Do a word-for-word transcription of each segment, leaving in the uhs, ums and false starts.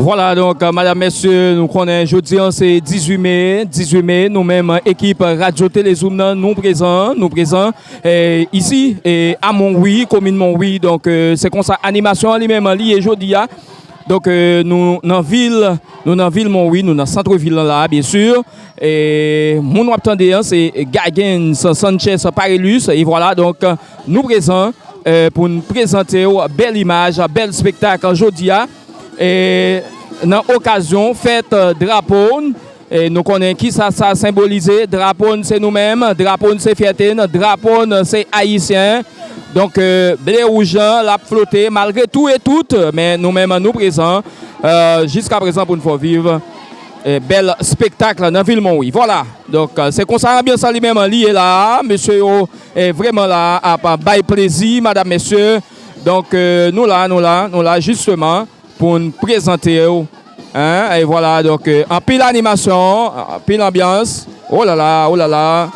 Vwala, donk, madanm, mesye, nou konnen jodi a se dizuit me, dizuit me, nou menm, ekip Radyo Telezoom nan, nou prezan, nou prezan, eh, isi, eh, a Monwi, komin Monwi, donk, eh, se konsa animasyon an li menm, li ye jodi a. Donk, eh, nou nan vil, nou nan vil Monwi, nou nan sant vil lan la, byen si. E moun w ap tande an, se Gagens Sanchez Parelus, e vwala, donk, nou prezan, eh, pou n prezante w bèl imaj, bèl spektak jodi a. E nan okazyon fèt, eh, drapo n, e nou konnen kisa sa senbolize, drapo n se nou menm, drapo n se fyète n, drapo n se ayisyen. Donk, eh, ble wouj lan, l ap flote, malgre tou e tout, men nou menm, nou prezan, eh, jiska prezan pou n fè w viv, eh, bèl spektak nan vil Monwi. Vwala. Donk, eh, se konsa anbyans lan li menm li ye la. Mesye yo, eh, vrèman la, ap bay plezi, madanm, mesye. Donk, eh, nou la, nou la, nou la, jisteman, pou n prezante w. Hein? E vwala, donk, eh, anpil animasyon, anpil anbyans. Oh la la, oh la la.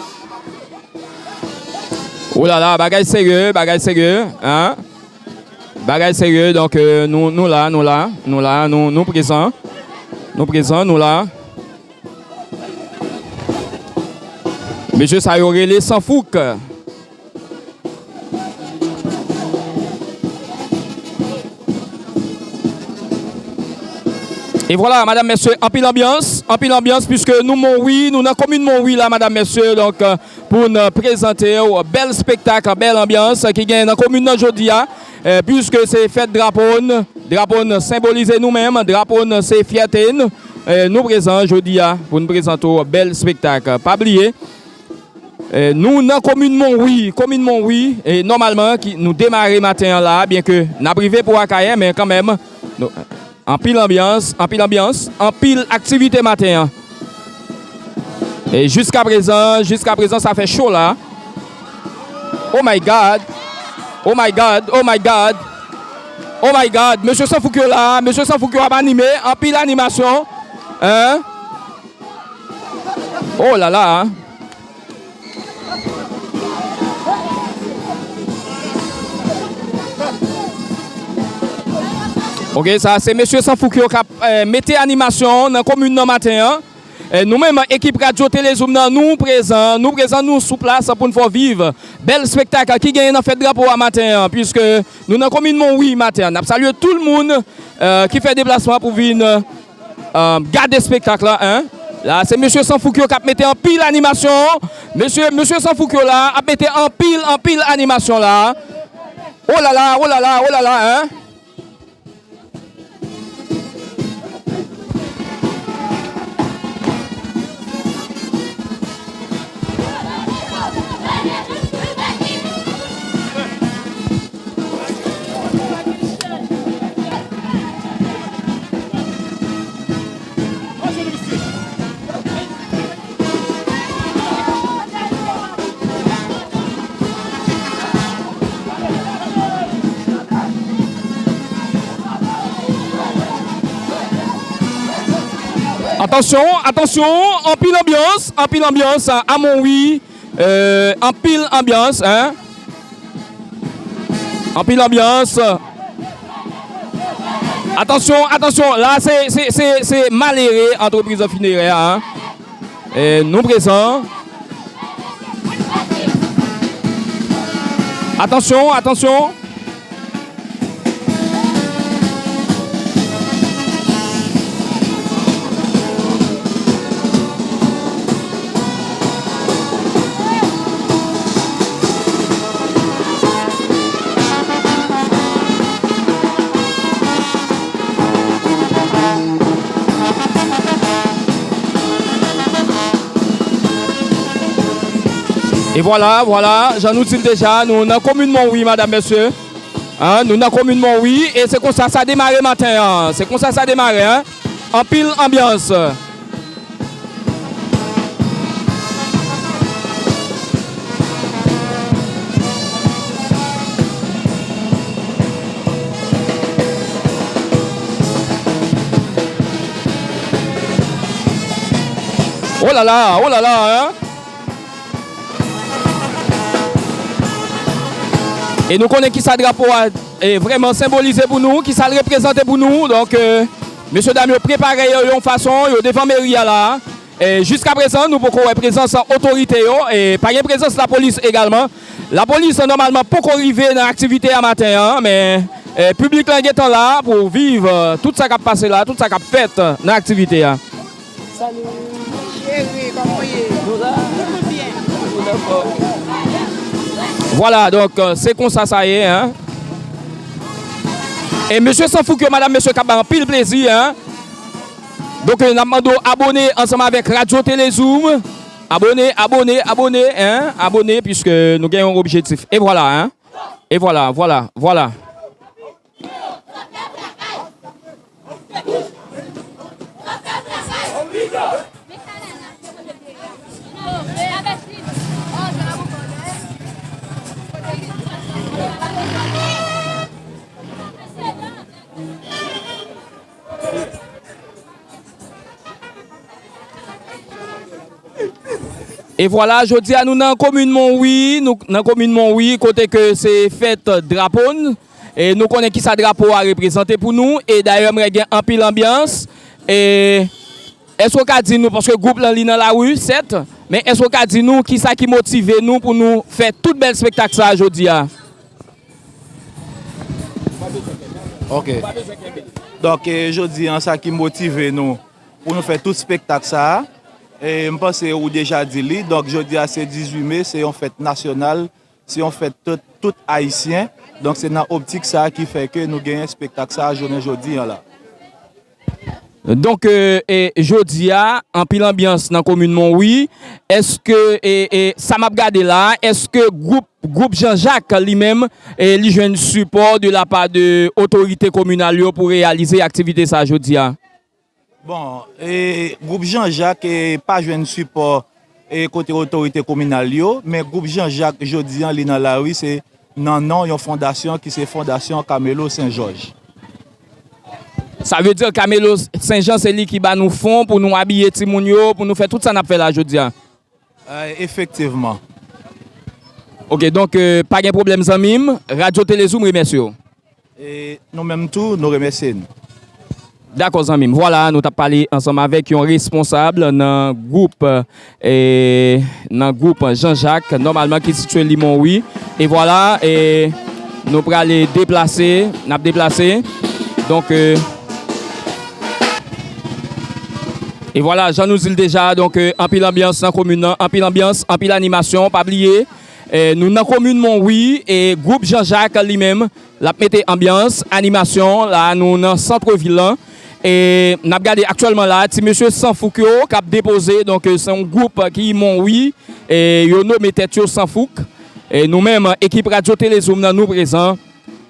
Oh la la, bagay serye, bagay serye, hein? Bagay serye, donk, eh, nou, nou la, nou la, nou la, nou, nou prezan. Nou prezan, nou la. Mesye sa yo rele Sanfouk. E vwala, madanm, mesye, anpil anbyans, anpil anbyans, piske nou Monwi, nou nan komin Monwi la, madanm, mesye, donk, eh, pou n prezante w bèl spektak, bèl anbyans ki genyen nan komin nan jodi a, eh, piske se fèt drapo n, drapo n senbolize nou menm, drapo n se fyète n, eh, nou prezan jodi a pou n prezante w bèl spektak. Pa bliye, eh, nou nan komin Monwi, komin Monwi, e nòmalman ki, nou demare maten an la, byenke n ap rive pou Akayè, men kanmenm, nou, anpil anbyans, anpil anbyans, anpil aktivite maten an. E jiska prezan, jiska prezan, sa fè cho la. Oh my God! Oh my God! Oh my God! Oh my God! Mesye Sanfouk yo la, mesye Sanfouk yo ap anime, anpil animasyon. Hein? Oh la la! Ok, sa se mesye Sanfouk yo k ap, eh, mete animasyon nan komin nan maten an. Eh, nou menm, ekip Radyo Telezoom nan, nou prezan, nou prezan, nou sou plas pou n fè w viv bèl spektak ki genyen nan fèt drapo a maten an, piske nou nan komin Monwi maten an. N ap salye tout moun, eh, ki fè deplasman pou vin, eh, gade spektak la, hein. La, se mesye Sanfouk yo k ap mete anpil animasyon. Mesye, mesye Sanfouk yo la ap mete anpil, anpil animasyon la. Oh la la, oh la la, oh la la, hein. Atansyon, atansyon, anpil anbyans, anpil anbyans a Monwi, eh, anpil anbyans, hein. Anpil anbyans. Atansyon, atansyon, la se, se, se, se malere antrepriz finerè a, hein. E, nou prezan. Atansyon, atansyon. E vwala, vwala, jan nou di l deja, nou nan komin Monwi, madam, mesye. Hein, nou nan komin Monwi, e se konsa sa demare maten an. Se konsa sa demare, hein. Anpil anbyans. Oh là là, oh là là, hein. E nou konnen kisa drapo a, e, vrèman senbolize pou nou, kisa l reprezante pou nou. Donk, e, mesye dam yo prepare yo yon fason, yo devan meri a la. E, jiska prezan, nou poko wè prezans otorite yo, e pa gen prezans lapolis egalman. Lapolis, nòmalman, poko rive nan aktivite a maten an, men, e, piblik lan gentan la pou viv, e, tout sa k ap pase la, tout sa k ap fèt, e, nan aktivite a. Salut. Cheri, kòman w ye? Nou la. Nou tout byen? Nou tout anfòm. Vwala, donk, e, se konsa sa ye, hein. E mesye Sanfouk yo, madam, mesye k ap bay anpil plezi, hein. Donk, e, n ap mande w abone ansanm avèk Radyo Telezoom. Abone, abone, abone, hein, abone, piske nou gen yon objektif. E vwala, hein. E vwala, vwala, vwala. E vwala, jodi a nou nan komin Monwi, nou nan komin Monwi, kote ke se fèt drapo n. E nou konnen kisa drapo a reprezante pou nou. E dayè, m wè gen anpil anbyans. E èske w ka di nou, paske gwoup lan li nan lari, sèt, men èske w ka di nou kisa ki motive nou pou nou fè tout bèl espektak sa a jodi a? Ok. Donk, e, jodi an, sa ki motive nou pou nou fè tout espektak sa a, e m panse ou deja di li. Donk, jodi a, se dizuit me, se yon fèt nasyonal, se yon fèt tout, tout Ayisyen. Donk, se nan optik sa a ki fè ke nou genyen espektak sa a jounen jodi an la. Donk, e, e, jodi a, anpil anbyans nan komin Monwi. Èske, e, e, sa m ap gade la, èske gwoup, gwoup Jean Jacques li menm, e, li jwenn sipò de la pa de otorite kominal yo pou reyalize aktivite sa a jodi a? Bon, e, gwoup Jean Jacques, e, pa jwenn sipò e kote otorite kominal yo, men gwoup Jean Jacques jodi an li nan lari, se nan non yon fondasyon ki se Fondasyon Camelo Saint Georges. Sa vle di Camelo Saint Jean se li ki ba nou fon pou nou abiye timoun yo, pou nou fè tout sa n ap fè la jodi a? E, efektivman. Ok, donk, e, pa gen pwoblèm zanmi m, Radyo Telezoom remèsye w. E nou menm tou, nou remèsye n. Dakò, zanmi m. Vwala, nou t ap pale ansanm avèk yon responsab nan gwoup, e, nan gwoup Jean Jacques, nòmalman ki sitiye Limon, wi. E vwala, e nou prale deplase, n ap deplase. Donk, e, e vwala, jan nou di l deja, donk, e, anpil anbyans nan komin nan, anpil anbyans, anpil animasyon, pa bliye, e, nou nan komin Monwi, e gwoup Jean Jacques li menm, l ap mete anbyans, animasyon, la nou nan sant vil lan. E n ap gade aktyèlman la, ti mesye Sanfouk yo k ap depoze, donk, e, se yon gwoup ki Monwi, e yo nome tèt yo Sanfouk. E nou menm, ekip Radyo Telezoom nan, nou prezan,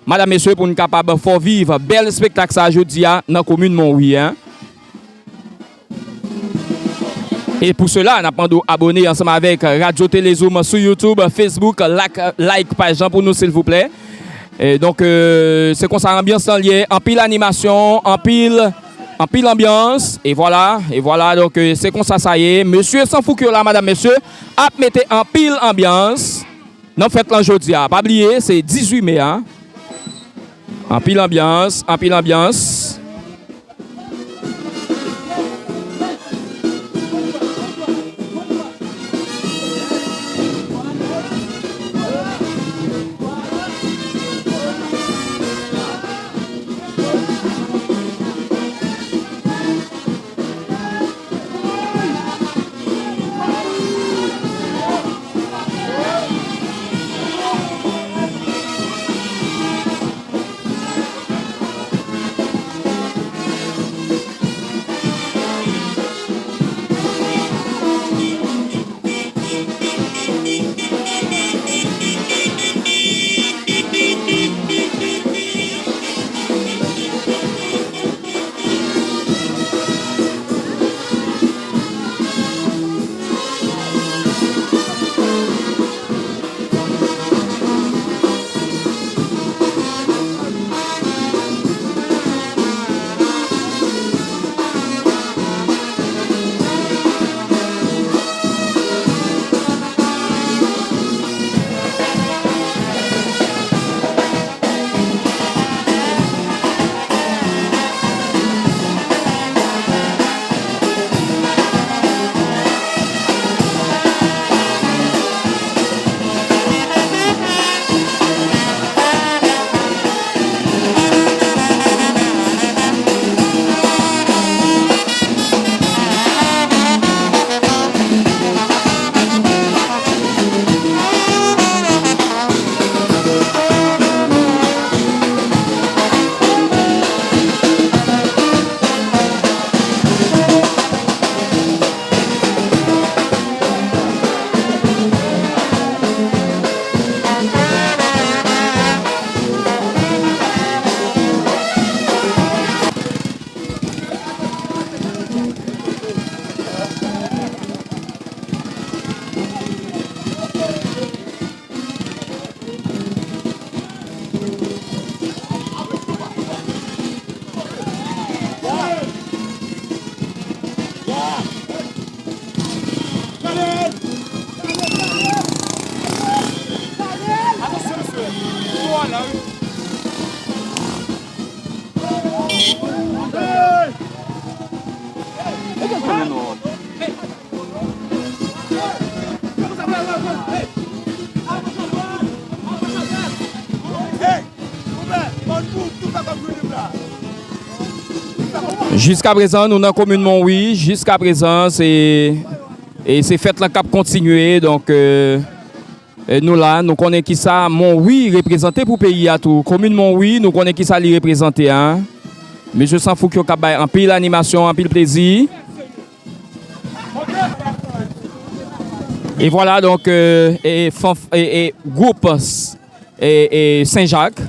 madam, mesye, pou n kapab fè w viv bèl espektak sa a jodi a nan komin Monwi, en. E pou sela, n ap mande w abone ansanm avèk Radyo Telezoom sou YouTube, Facebook, like, like paj lan pou nou, silvouplè. E donk, e, se konsa anbyans lan ye, anpil animasyon, anpil, anpil anbyans, e vwala, e vwala, donk, e, se konsa sa ye. Mesye Sanfouk yo la, madam, mesye, ap mete anpil anbyans nan fèt lan jodi a. Pa bliye, se dizuit me a. Anpil anbyans, anpil anbyans. Jiskaprezan, nou nan komin Monwi. Jiskaprezan, se, e se fèt lan k ap kontinye. Donk, e, e nou la, nou konnen kisa Monwi reprezante pou peyi a tou. Komin Monwi, nou konnen kisa li reprezante a. Mesye Sanfouk yo k ap bay anpil animasyon, anpil plezi. E vwala, donk, e, e, fanf-, e, e, gwoup, e, e, Sen Jak,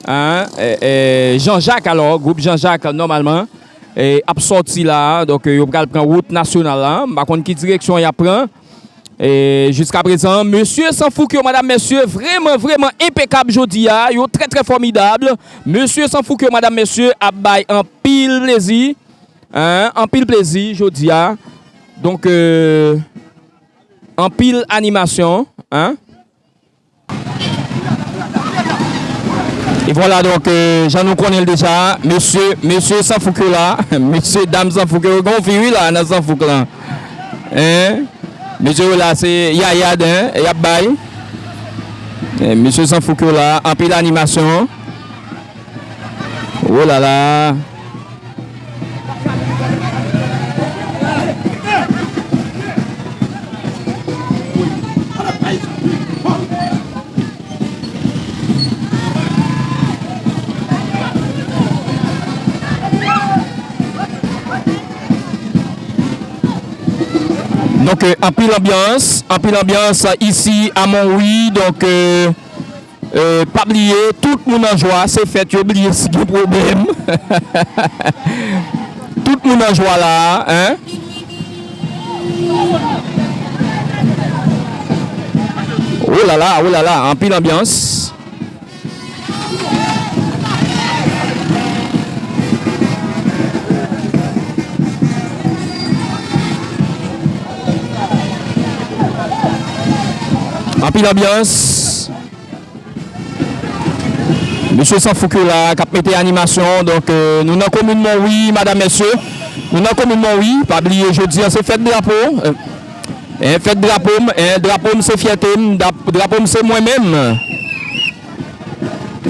en, e, e, Jan Jak, alò, gwoup Jan Jak, nòmalman, e, ap sòti la, donk, e, yo pral pran wout nasyonal la. M pa konn ki direksyon y ap pran. E, jiskaprezan, mesye Sanfouk yo, madam, mesye, vrèman, vrèman enpekab jodi a. Yo trè, trè fòmidab. Mesye Sanfouk yo, madam, mesye, ap bay anpil plezi. Hein, anpil plezi jodi a. Donk, euh, anpil animasyon, hein. E vwala, donk, euh, jan nou konnen l deja, mesye, mesye Sanfouk yo la, mesye dam Sanfouk yo, gen yon fi, wi, la, nan Sanfouk lan. Hein? Mesye yo la, se yayad, hein, y ap bay. Eh, mesye Sanfouk yo la, anpil animasyon. Oh la la. Donk, euh, anpil anbyans, anpil anbyans isi a Monwi. Donk, euh, euh, pa bliye, tout moun an jwa, se fèt, yo bliye si gen pwoblèm. Tout moun an jwa la, hein? Oh la la, oh la la, anpil anbyans. Anpil anbyans. Mesye Sanfouk yo la k ap mete animasyon. Donk, euh, nou nan komin Monwi, madam, mesye. Nou nan komin Monwi. Pa bliye, jodi a se fèt drapo. Euh, eh, fèt drapo m, eh, drapo m se fyète m, dap-, drapo m se mwen menm.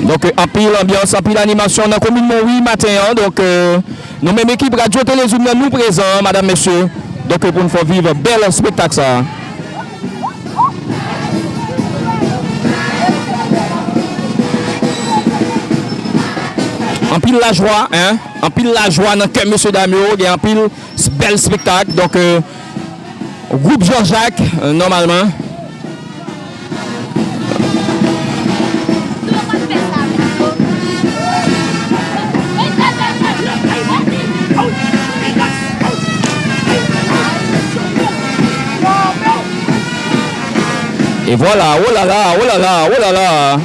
Donk, euh, anpil anbyans, anpil animasyon nan komin Monwi maten an. Donk, euh, nou menm ekip Radyo Telezoom nan, nou prezan, madam, mesye. Donk, euh, pou n fè w viv bèl espektak sa a. Anpil lajwa, hein? Anpil lajwa nan kè mesye dam yo, gen anpil s-, bèl espektak. Donk, euh, gwoup Jan Jak, euh, nòmalman. E vwala, oh la la, oh la la, oh la la.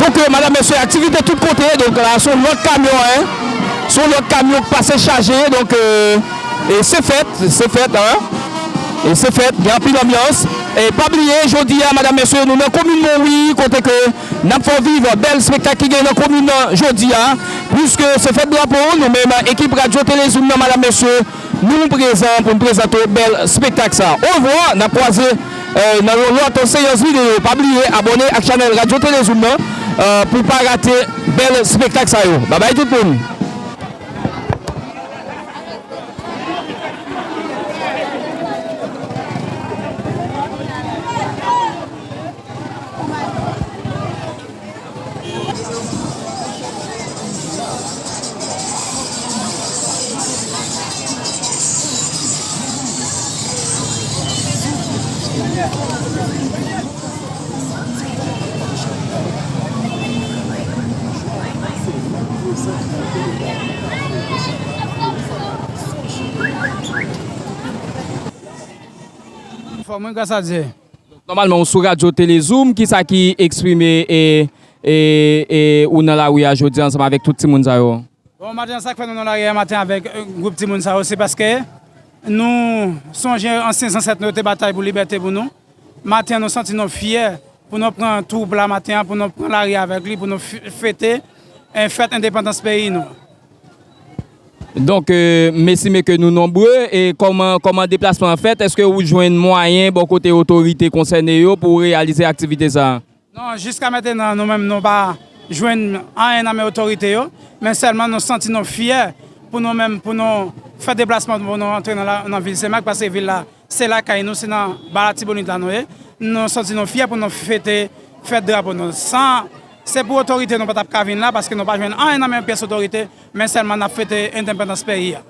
Donk, euh, madam, mesye, aktivite tout kote. Donk, la, se yon lòt kamyon, hein. Se yon lòt kamyon k pase chaje. Donk, euh, e se fèt, se fèt, hein. E se fèt, gen anpil anbyans. E pa bliye, jodi a, madam, mesye, nou nan komin Monwi, kote ke n ap fè w viv bèl espektak ki gen nan komin nan jodi a. Piske se fèt drapo, nou menm, ekip Radyo Telezoom nan, madam, mesye, nou prezan pou n prezante w bèl espektak sa. Orevwa, n ap kwaze, euh, nan yon lòt seyans videyo. Pa bliye abòne ak chanèl Radyo Telezoom nan, euh, pou w pa rate bèl espektak sa yo. Babay tout moun. Mwen, gras a Dye. Nòmalman, ou sou radyo Telezoom, kisa ki eksprime e, e, e ou nan lari a jodi a ansanm avèk tout timoun sa yo? Bon, maten an, sa k fè nou nan lari a maten avèk, e, gwoup timoun sa yo, se paske nou sonje ansyen zansèt nou yo te batay pou libète pou nou. Maten an, nou santi nou fyè pou nou pran twoup la maten an, pou nou pran lari avèk li, pou nou f-, fete, e, fèt endepandans peyi nou. Donk, e, m estime ke nou nonbre, e kòman, kòman deplasman an fèt? Èske ou jwenn mwayen bò kote otorite konsène yo pou reyalize aktivite sa a? Non, jiska mentenan, nou menm, nou pa jwenn anyen nan men otorite yo, men sèlman nou santi nou fyè pou nou menm, pou nou fè deplasman, pou nou antre nan la, nan vil Senmak, paske vil la, se lakay nou, se nan ba Latibonit la nou ye. Nou santi nou fyè pou nou fete fèt drapo nou. San, se pou otorite nou pa t ap ka vin la, paske nou pa jwenn anyen nan men pyès otorite, men sèlman n ap fete endepandans peyi a.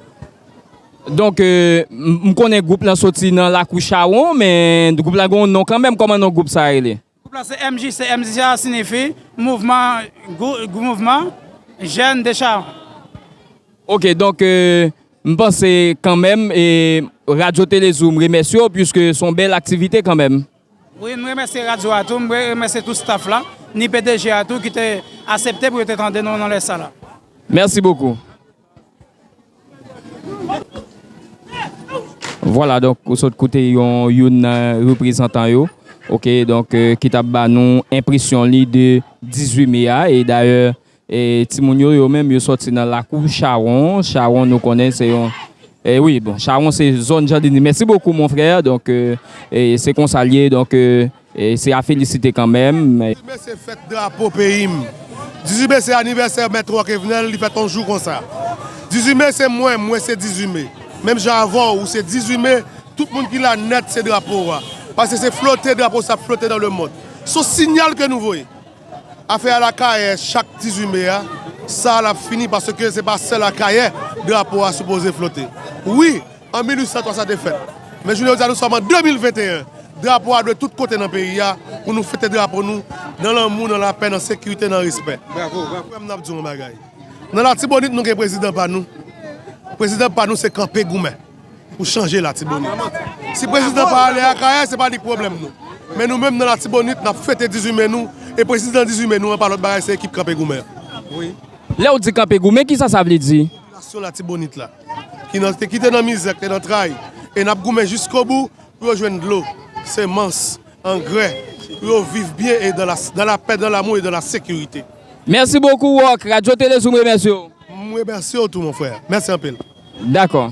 Donk, e, m, m konnen gwoup lan soti nan Lakou Chawon, men gwoup lan gen yon non kanmenm. Kòman non gwoup sa a rele? Gwoup la se M J C. M J C a siyifi mouvman, gwou-, gwou-, mouvman jèn de Chawon. Oke, donk, e, m panse kanmenm, e, Radyo Telezoom remèsye w, piske se yon bèl aktivite kanmenm. Wi, m remèsye radyo a tou, m remèsye tout staff la, ni P D G a tou ki te aksepte pou yo te tande nou nan lè sa la. Mèsi bokou. Vwala, donk, ou sot koute yon, youn nan reprezantan yo, oke, donk, e, ki t ap ba nou enpresyon li de dizuit me a, e dayè, e, timoun yo, yo menm, yo sòti nan Lakou Chawon. Chawon, nou konnen, se yon, e, wi, bon, Chawon, se zòn Jan Deni. Mèsi bokou, mon frè. Donk, e, e, se konsa l ye. Donk, e, e se a felisite kanmenm. Dizuit me se fèt drapo peyi m. Dizuit me se anivèsè Mèt Rock Evenel, li fèt yon jou konsa. Dizuit me se mwen, mwen se dizuit me. Menm jan avè w, ou se dizuit me, tout moun ki la nèt se drapo a. Paske se flote drapo sa ap flote dans le monde. Se yon siyal ke nou voye. Afè a Lakayè, chak dizuit me a, sa a l ap fini, paske se pa sèl Akayè drapo a sipoze flote. Wi, an mil uit san twa sa te fèt. Men jounen jodi a, nou sòm an de mil venteyen. Drapo a dwe tout kote nan peyi a, pou nou fete drapo nou, nan lanmou, nan lapè, nan sekirite, nan respè. Bravo, bravo. Frè m, n ap di w yon bagay. Nan Latibonit, nou gen prezidan pa nou. Prezidan pa nou, se kanpe goumen pou chanje Latibonit. Si prezidan pa ale Akayè, se pa li k pwoblèm nou. Men nou menm nan Latibonit, n ap fete dizuit me nou, e prezidan dizuit me nou an, pa lòt bagay, se ekip kanpe goumen an. Wi. Lè w di kanpe goumen, kisa sa vle di? Popilasyon Latibonit la, ki nan, ki te nan mizè, ki te nan tray, e n ap goumen jiskobou, pou yo jwenn dlo, semans, angrè, pou yo viv byen e dans la, dans la paix, dans l'amour et dans la sécurité. Mèsi bokou, Rock. Radyo Telezoom remèsye w. M remèsye w tou, mon frè. Mèsi anpil. Dakò.